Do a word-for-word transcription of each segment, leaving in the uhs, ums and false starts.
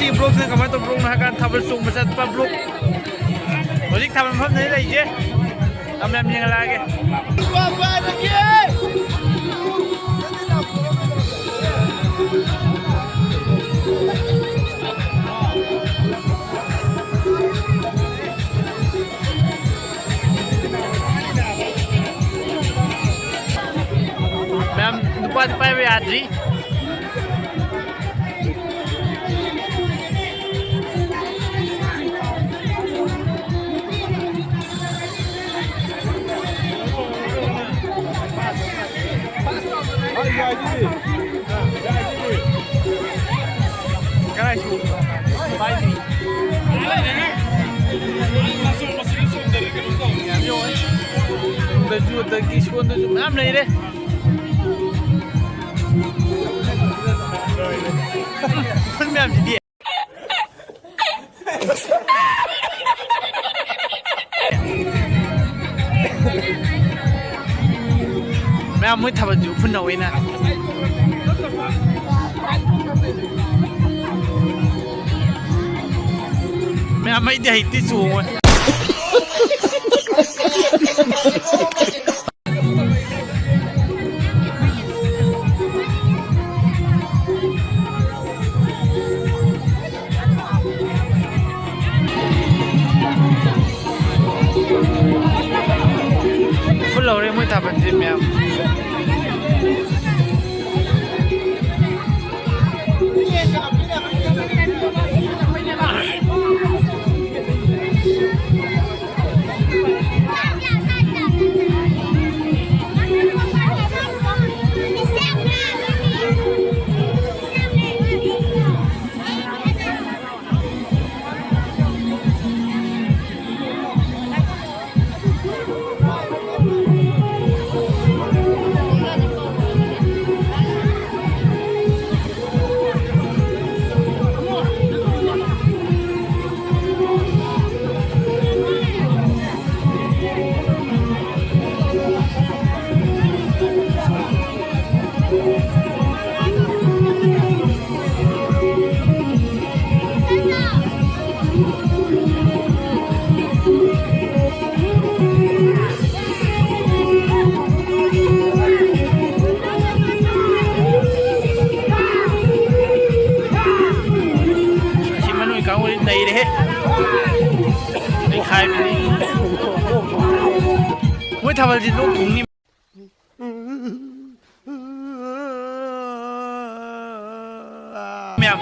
ꯁꯤ ꯕ꯭ꯂꯣꯛꯁꯤꯅ ꯀꯃꯥꯏꯅ ꯇꯧꯕ ꯕ꯭ꯂꯣꯛꯅꯣ ꯍꯥꯏ ꯀꯥꯟꯗ ꯊꯥꯕꯜ ꯆꯣꯡꯕ ꯆꯠꯄ ꯕ꯭ꯂꯣꯛ꯫ ꯍꯧꯖꯤꯛ ꯊꯥꯕꯜ ꯃꯐꯝꯗꯅꯤ ꯂꯩꯁꯦ꯫ ꯌꯥꯝ ꯌꯥꯝ ꯌꯦꯡꯍꯜꯂꯛꯑꯒꯦ꯫ ꯃꯌꯥꯝ ꯅꯨꯄꯥꯗꯤ ꯄꯥꯏꯕ ꯌꯥꯗ꯭ꯔꯤ꯫ ꯀꯗꯥꯏ ꯁꯣꯛꯄ? ꯄꯥꯏꯗ꯭ꯔꯤ꯫ ꯇꯨꯡꯗꯁꯨ ꯑꯗꯒꯤ ꯁꯣꯟꯗꯁꯨ ꯃꯌꯥꯝ ꯂꯩꯔꯦ꯫ ꯐꯨꯟ ꯃꯌꯥꯝꯁꯤꯗꯤ꯫ ꯃꯌꯥꯝ ꯃꯣꯏ ꯊꯥꯕꯜꯁꯨ ꯎꯐꯨꯟ ꯍꯧꯋꯤꯅ꯫ ꯃꯌꯥꯝ ꯑꯩꯗꯤ ꯍꯩꯇꯦ ꯆꯣꯡꯉꯣꯏ꯫ ꯐꯨꯜ ꯂꯧꯔꯦ ꯃꯣꯏ ꯊꯥꯕꯜꯁꯦ ꯃꯌꯥꯝ꯫ ꯅꯩꯔꯦꯍꯦ꯫ ꯅꯩꯈꯥꯏꯕꯤꯅꯤ꯫ ꯃꯣꯏ ꯊꯥꯕꯜꯁꯤ ꯂꯣꯛ ꯊꯨꯡꯅꯤ꯫ ꯃꯌꯥꯝ꯫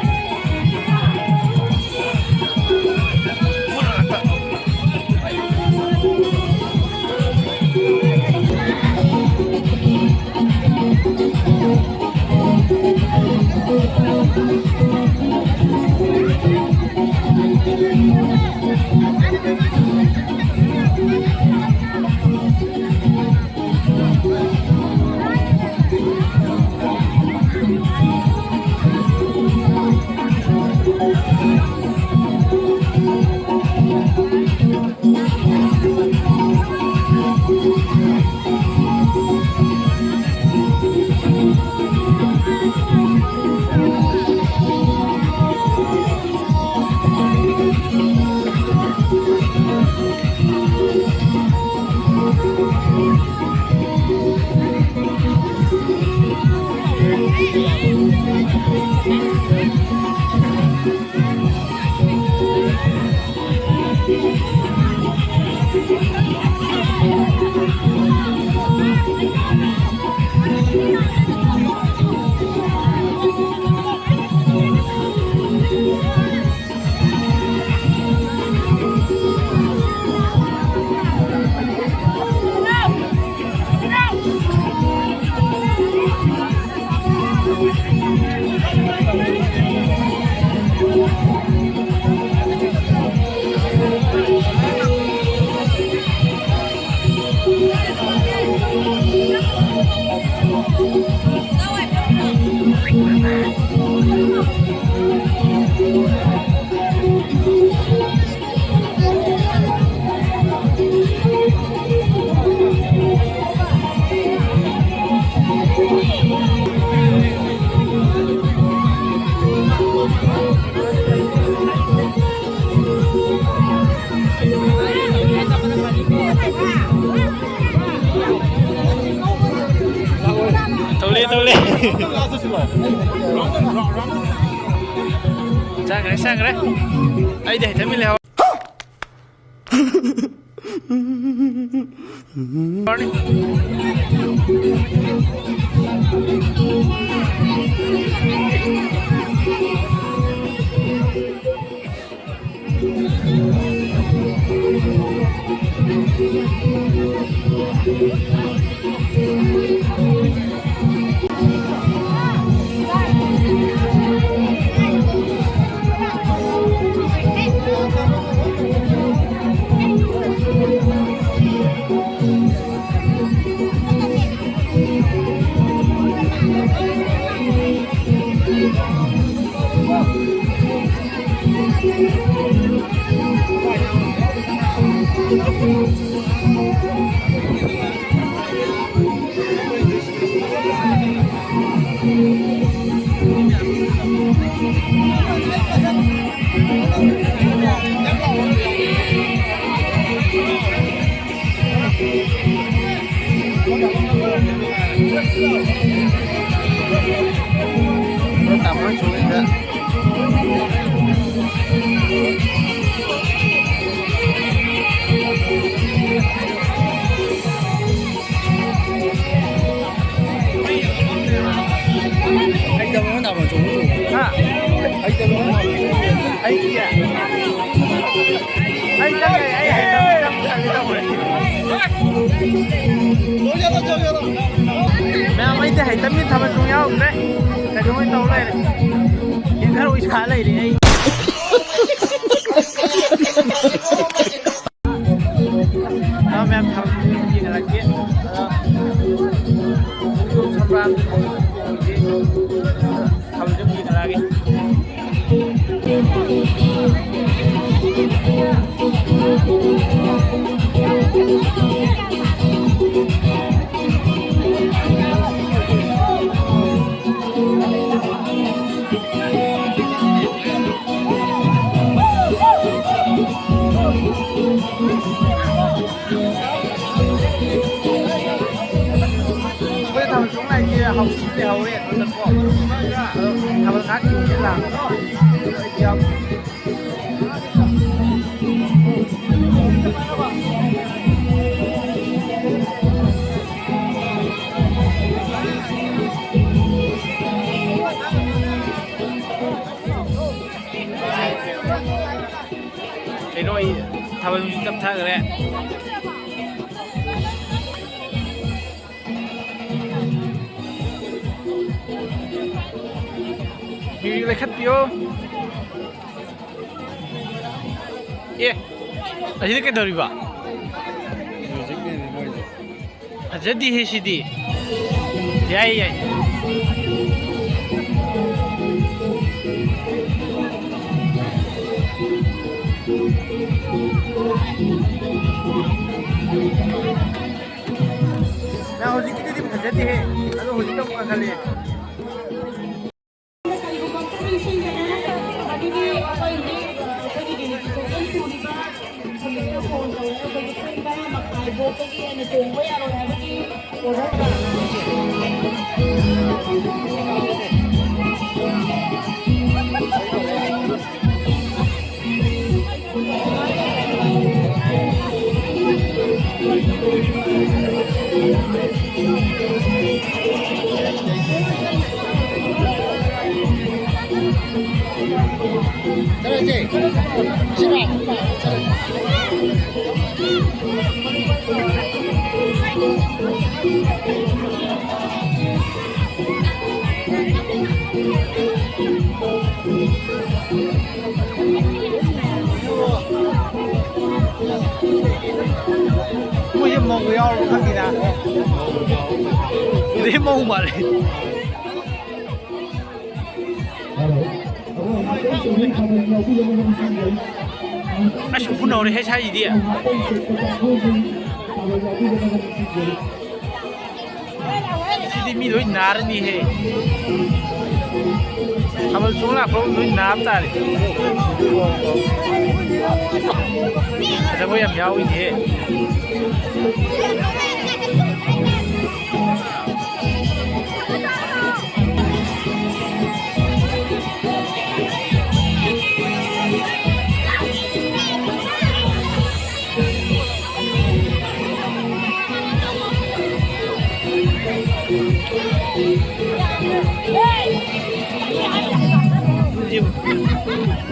ꯆꯪꯈ꯭ꯔꯦ, ꯆꯪꯈ꯭ꯔꯦ꯫ ꯑꯩꯗꯤ ꯍꯩꯇꯃꯤ ꯂꯩꯍꯧ꯫ ꯍꯥ? ꯑꯩ ꯆꯪꯉꯦ, ꯑꯩ ꯍꯩꯇꯕ ꯆꯪ-, ꯆꯪꯒꯦ ꯇꯧꯕꯅꯦ꯫ ꯃꯌꯥꯝ, ꯑꯩꯗꯤ ꯍꯩꯇꯕꯅꯤꯅ ꯊꯥꯕꯜ ꯆꯣꯡ ꯌꯥꯎꯗ꯭ꯔꯦ꯫ ꯀꯩꯅꯣ ꯑꯣꯏꯅ ꯇꯧ ꯂꯩꯔꯦ꯫ ꯒꯤꯇꯔ ꯑꯣꯏ ꯁꯥ ꯂꯩꯔꯦ ꯑꯩ꯫ ꯑ, ꯃꯌꯥꯝ ꯊꯥꯕꯜ ꯌꯦꯡꯍꯜꯂꯛꯀꯦ꯫ ꯑ, ꯈꯣꯡꯖꯣꯝ ꯁꯝꯕ꯭ꯔꯥꯝ ꯊꯥꯕꯜꯁꯦ ꯌꯦꯡꯍꯜꯂꯛꯑꯒꯦ꯫ ꯑꯩꯈꯣꯏ ꯊꯥꯕꯜ ꯆꯣꯡ ꯂꯥꯛꯏꯁꯦ ꯍꯧꯖꯤꯛꯇꯤ ꯂꯩꯍꯧꯔꯦ ꯑꯗꯨꯗꯀꯣ꯫ ꯑꯗꯣ ꯊꯥꯕꯜ ꯀꯩꯅꯣ, ꯑꯩ ꯊꯥꯕꯜ ꯃꯌꯨꯝ ꯇꯞꯊꯈ꯭ꯔꯦ꯫ ꯃ꯭ꯌꯨꯖꯤꯛ ꯂꯩꯈꯠꯄꯤꯌꯣ꯫ ꯑꯦ, ꯑꯁꯤꯗ ꯀꯩꯗꯧꯔꯤꯕ? ꯃ꯭ꯌꯨꯖꯤꯛꯅꯦꯅꯦ ꯃꯣꯏꯁꯦ꯫ ꯐꯖꯗꯦꯍꯦ ꯁꯤꯗꯤ꯫ ꯌꯥꯏ, ꯌꯥꯏ꯫ ꯅꯪ ꯍꯧꯖꯤꯛꯀꯤꯗꯨꯗꯤ ꯐꯖꯗꯦꯍꯦ꯫ ꯑꯗꯣ ꯍꯧꯖꯤꯛꯇ ꯑꯃꯨꯛ ꯀꯥꯈꯠꯂꯛꯑꯦ꯫ ꯀꯔꯤꯒꯨꯝꯕ ꯑꯝꯇ ꯅꯤꯡꯁꯤꯡꯗꯅ ꯑꯗꯨꯗꯤ ꯑꯩꯈꯣꯏ ꯍꯧꯖꯤꯛ, ꯑ, ꯑꯩꯈꯣꯏꯒꯤ ꯗꯤꯂꯤꯒꯤ ꯊꯣꯛꯐꯝ ꯊꯣꯛꯂꯤꯕ ꯍꯧꯖꯤꯛꯇ ꯐꯣꯟ ꯇꯧꯔꯒ ꯑꯩꯈꯣꯏꯒꯤ ꯄꯨꯡ ꯇꯔꯥ ꯃꯈꯥꯏ ꯐꯥꯎꯕꯒꯤ ꯍꯦꯟꯅ ꯇꯣꯡꯕ ꯌꯥꯔꯣꯏ ꯍꯥꯏꯕꯒꯤ ꯑꯣꯔꯗꯔ ꯂꯥꯛꯑꯦ꯫ ꯃꯣꯏꯁꯦ ꯃꯧ ꯌꯥꯎꯔꯕ ꯈꯪꯗꯦꯗ꯫ ꯁꯤꯗꯩ ꯃꯧ ꯃꯥꯜꯂꯦ꯫ ꯑꯁ, ꯎꯐꯨꯟ ꯍꯧꯔꯦꯍꯦ ꯁ꯭ꯋꯥꯏꯁꯤꯗꯤ꯫ ꯁꯤꯗꯤ ꯃꯤ ꯂꯣꯏ ꯅꯥꯔꯅꯤꯍꯦ꯫ ꯊꯥꯕꯜ ꯆꯣꯡ ꯂꯥꯛꯄ ꯂꯣꯏ ꯅꯥꯕ ꯇꯥꯔꯦ꯫ ꯐꯖꯕ ꯌꯥꯝ ꯌꯥꯎꯏꯅꯦꯍꯦ꯫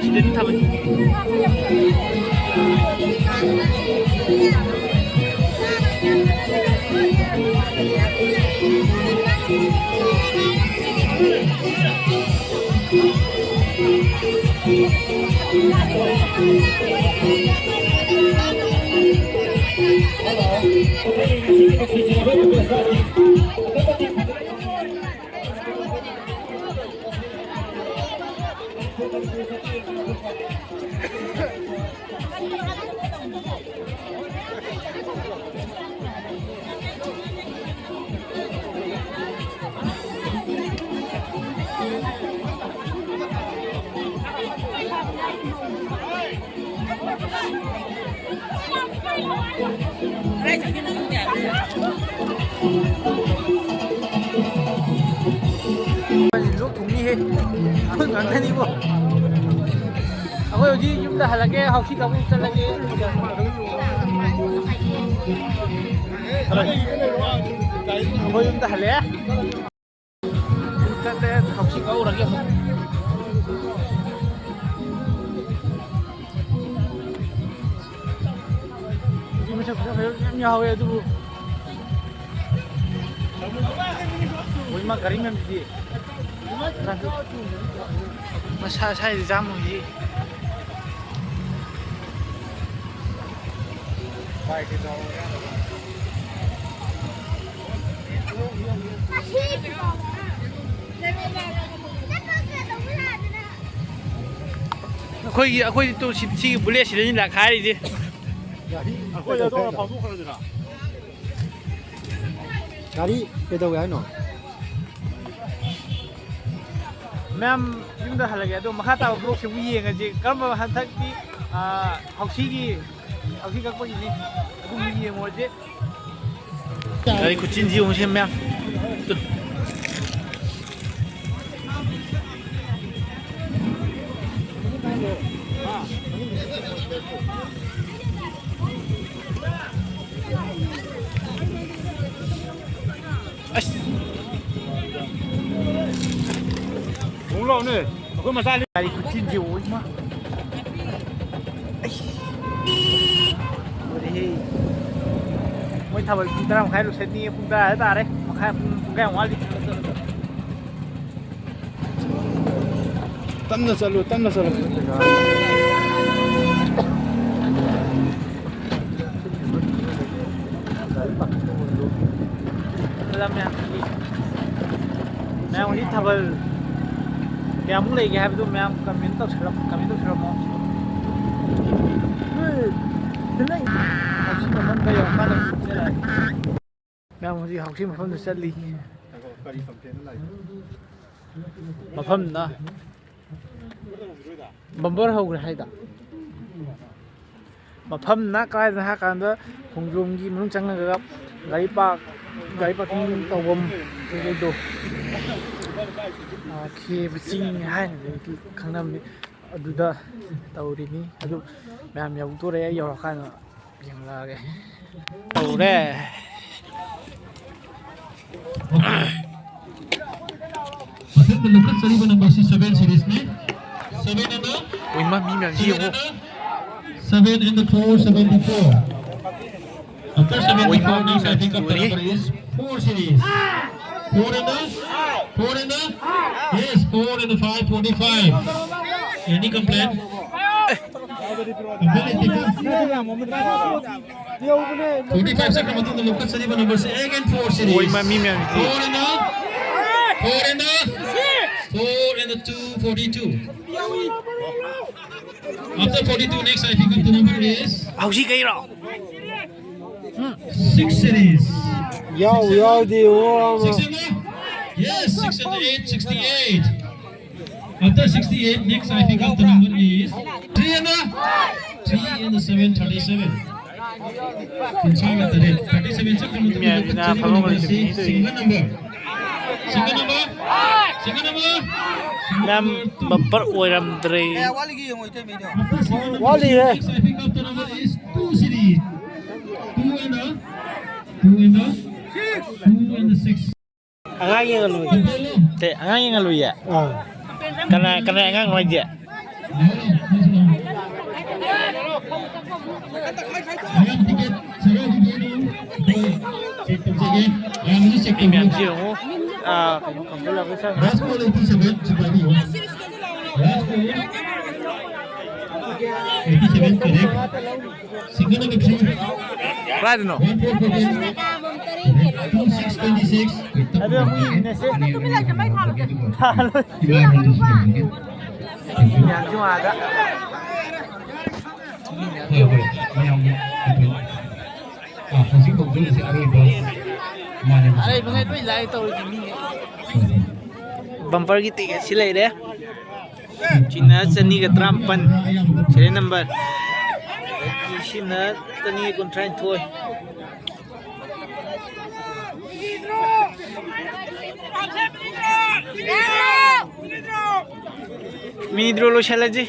ꯁꯤꯗꯗꯤ ꯊꯝꯃꯁꯤ꯫ ꯂꯣꯛ ꯊꯨꯡꯅꯤꯍꯦ꯫ ꯑꯩꯈꯣꯏ ꯉꯥꯛꯇꯅꯤꯀꯣ꯫ ꯑꯩꯈꯣꯏ ꯍꯧꯖꯤꯛ ꯌꯨꯝꯗ ꯍꯜꯂꯒꯦ, ꯍꯥꯎꯁꯤ ꯀꯥꯡꯕꯨ ꯆꯠꯂꯒꯦ꯫ ꯑꯩꯈꯣꯏ ꯌꯨꯝꯗ ꯍꯜꯂꯛꯑꯦ꯫ ꯆꯠꯂꯦ, ꯊꯥꯎꯁꯤ ꯀꯛꯎꯔꯒꯦ ꯑꯃꯨꯛ꯫ ꯅꯨꯄꯤ ꯃꯁꯛ ꯐꯖ ꯐꯖꯕ ꯃꯌꯥꯝ ꯌꯥꯎꯍꯧꯋꯦ ꯑꯗꯨꯕꯨ꯫ ꯍꯣꯏ, ꯃꯥ ꯒꯥꯔꯤ ꯃꯌꯥꯝꯁꯤꯗꯤ꯫ ꯃꯁꯥ ꯁꯥꯏꯗ ꯖꯥꯝ ꯑꯣꯏꯌꯦ꯫ ꯑꯩꯈꯣꯏꯒꯤ, ꯑꯩꯈꯣꯏꯗꯤ ꯇꯨ ꯁꯤ-, ꯁꯤꯒꯤ ꯕꯨꯂꯦꯠꯁꯤꯗꯅꯤ ꯂꯥꯛꯈꯥꯏꯔꯤꯁꯦ꯫ ꯑꯩꯈꯣꯏ ꯑꯗꯣ ꯐꯥꯎꯗꯣꯛꯈ꯭ꯔꯁꯤꯔꯥ? ꯒꯥꯔꯤ ꯀꯩꯗꯧꯋꯦ ꯍꯥꯏꯅꯣ? ꯃꯌꯥꯝ ꯌꯨꯝꯗ ꯍꯜꯂꯒꯦ, ꯑꯗꯣ ꯃꯈꯥ ꯇꯥꯕ ꯕ꯭ꯂꯣꯛꯁꯤꯕꯨ ꯌꯦꯡꯉꯁꯤ꯫ ꯀꯔꯝꯕ ꯍꯟꯗꯛꯇꯤ, ꯑꯥ, ꯍꯥꯎꯁꯤꯒꯤ, ꯍꯥꯎꯁꯤ ꯀꯛꯄꯒꯤꯅꯤ꯫ ꯑꯗꯨꯝ ꯌꯦꯡꯉꯨꯔꯁꯤ꯫ ꯒꯥꯔꯤ ꯈꯨꯆꯤꯟꯁꯤ ꯌꯦꯡꯉꯨꯁꯦ ꯃꯌꯥꯝ꯫ ꯇꯨ꯫ ꯑꯁ꯫ ꯑꯃꯨꯛ ꯂꯥꯎꯅꯦ꯫ ꯑꯩꯈꯣꯏ ꯃꯆꯥ ꯒꯥꯔꯤ ꯈꯨꯆꯤꯟꯁꯤ ꯌꯦꯡꯉꯨ꯫ ꯂꯣꯏꯔꯦꯍꯦ꯫ ꯃꯣꯏ ꯊꯥꯕꯜ ꯄꯨꯡ ꯇꯔꯥ ꯃꯈꯥꯏ ꯂꯣꯏꯁꯟꯅꯤ, ꯄꯨꯡ ꯇꯔꯥ ꯇꯥꯔꯦ꯫ ꯃꯈꯥꯏ, ꯄꯨꯡ, ꯄꯨꯡꯈꯥꯏ ꯑꯃ ꯋꯥꯠꯂꯤ꯫ ꯇꯞꯅ ꯆꯠꯂꯨ, ꯇꯞꯅ ꯆꯠꯂꯨ꯫ ꯂꯝ ꯌꯥꯝ ꯄꯤꯛꯏ꯫ ꯃꯌꯥꯝ ꯍꯧꯖꯤꯛ ꯊꯥꯕꯜ ꯀꯌꯥꯃꯨꯛ ꯂꯩꯒꯦ ꯍꯥꯏꯕꯗꯨ ꯃꯌꯥꯝ comment ꯇꯧꯁꯜꯂꯝ-, comment ꯇꯧꯁꯜꯂꯝꯃꯣ꯫ ꯃꯌꯥꯝ ꯍꯧꯖꯤꯛ ꯍꯧꯁꯤ ꯃꯐꯝꯗ ꯆꯠꯂꯤ꯫ ꯃꯐꯝꯅ ꯕꯝꯕꯔ ꯍꯧꯈ꯭ꯔꯦ ꯍꯥꯏꯗ꯫ ꯃꯐꯝꯅ ꯀꯗꯥꯏꯗꯅꯣ ꯍꯥꯏ ꯀꯥꯟꯗ, ꯈꯣꯡꯖꯣꯝꯒꯤ ꯃꯅꯨꯡ ꯆꯪꯉꯒ ꯒꯥꯔꯤ ꯄꯥꯔꯛ, ꯒꯥꯔꯤ ꯄꯥꯔꯀꯤꯡ ꯇꯧꯐꯝ ꯀꯩꯀꯩꯗꯣ, ꯑꯥ, ꯈꯦꯕ ꯆꯤꯡ ꯍꯥꯏꯅ ꯈꯪꯅꯕꯅꯤ꯫ ꯑꯗꯨꯗ ꯇꯧꯔꯤꯅꯤ꯫ ꯑꯗꯨ ꯃꯌꯥꯝ ꯌꯧꯗꯣꯔꯦ꯫ ꯑꯩ ꯌꯧꯔꯀꯥꯟꯗ ꯌꯦꯡꯂꯛꯑꯒꯦ꯫ ꯇꯧꯔꯦ꯫ ꯃꯊꯪꯗ ꯂꯧꯈꯠꯆꯔꯤꯕ number ꯁꯤ seven series ꯅꯤ꯫ Seven ꯑꯗꯨ, ꯎꯏꯃ, ꯃꯤ ꯃꯌꯥꯝꯁꯤ ꯌꯦꯡꯉꯣ꯫ Seven and the four seventy-four. After seventy-four, now setting up the number is four series. Four and the, four and the, yes, four and the five forty-five. Any complaint? Complaint? Forty-five second ꯃꯇꯨꯡꯗ ꯂꯧꯈꯠꯆꯔꯤꯕ number ꯁꯤ again four series. ꯃꯣꯏ ꯃꯃꯤ ꯃꯌꯥꯝꯁꯤ꯫ Four and the, four and the, four and the two forty-two. After forty-two, next I pick up the number is ꯍꯧꯖꯤꯛ ꯀꯩꯔꯣ? Six series. ꯌꯥꯎ, ꯌꯥꯎꯗꯦ, ꯑꯣ꯫ Six and the? Yes, six and the eight, sixty-eight. After sixty-eight, next I pick up the number is three and the, three and the seven, thirty-seven. ꯀꯨꯟꯊ꯭ꯔꯥꯒ ꯇꯔꯦꯠ, thirty-seven ꯆꯠꯈ꯭ꯔ ꯃꯇꯨꯡꯗ ꯃꯌꯥꯝꯁꯤꯅ ꯂꯧꯈꯠꯆꯔꯤꯕ ꯐꯝꯐꯝ number ꯁꯤ ꯂꯩꯇꯕꯤꯅꯤ ꯇꯧꯔꯤꯁꯦ꯫ Single number. Single number. Single number. ꯃꯌꯥꯝ bumper ꯑꯣꯏꯔꯝꯗ꯭ꯔꯦ꯫ After single number, ꯋꯥꯠꯂꯤꯍꯦ꯫ Next I pick up the number is two series. Two and a, two and a, two and a six. ꯑꯉꯥꯡ ꯌꯦꯡꯍꯜꯂꯨꯏ꯫ ꯀꯩ, ꯑꯉꯥꯡ ꯌꯦꯡꯍꯜꯂꯨꯏꯌꯦ? ꯑꯥ꯫ ꯀꯅꯥ, ꯀꯅꯥ ꯑꯉꯥꯡꯅꯣ ꯍꯥꯏꯁꯦ? ꯑꯉꯥꯡ ꯇꯤꯀꯦꯠ ꯁꯦꯒꯥꯏꯈꯤꯒꯦ ꯑꯗꯨ ꯑꯩꯈꯣꯏ ꯆꯦꯛ ꯇꯧꯖꯒꯦ꯫ ꯃꯌꯥꯝꯅꯁꯨ ꯆꯦꯛ ꯃꯤ ꯇꯧꯕꯤꯌꯨ꯫ ꯃꯌꯥꯝꯁꯤ ꯌꯦꯡꯉꯨ꯫ ꯑꯥ, ꯀꯩꯅꯣ, ꯀꯝꯄ꯭ꯌꯨꯇꯔ ꯂꯥꯛꯄꯩ ꯆꯪꯉꯦ꯫ Last call eighty seven ꯁꯤꯐꯥꯏꯕꯤ꯫ Last call eighty seven correct. Single number three. ꯀꯗꯥꯏꯗꯅꯣ? One four four two six twenty six. ꯑꯗꯨ ꯑꯃꯨꯛ ꯌꯦꯡꯃꯤꯟꯅꯁꯦ꯫ ꯊꯥꯜꯂꯣꯏ꯫ ꯃꯤ ꯃꯌꯥꯝꯁꯨ ꯑꯥꯗ꯫ ꯍꯣꯏ, ꯍꯣꯏ, ꯃꯌꯥꯝ ꯑꯗꯨ, ꯑꯥ, ꯍꯧꯖꯤꯛ ꯍꯧꯗꯣꯏꯔꯤꯁꯦ ꯑꯔꯣꯏꯕ ꯃꯥꯅꯦ꯫ ꯑꯔꯩꯕꯉꯩ ꯂꯣꯏ ꯂꯥꯛꯑꯦ ꯇꯧꯔꯤꯁꯦ ꯃꯤꯉꯩ꯫ ꯍꯣꯏ, ꯍꯣꯏ꯫ ꯕꯝꯄꯔꯒꯤ ꯇꯤꯀꯦꯠꯁꯤ ꯂꯩꯔꯦ꯫ ꯁꯤꯅ ꯆꯅꯤꯒ ꯇꯔꯥꯃꯥꯄꯟ serial number꯫ ꯁꯤꯅ ꯆꯅꯤꯒ ꯀꯨꯟꯊ꯭ꯔꯥ ꯅꯤꯊꯣꯏ꯫ ꯃꯤꯅꯤ ꯗ꯭ꯔꯣ ꯂꯣꯏꯁꯤꯜꯂꯁꯤ꯫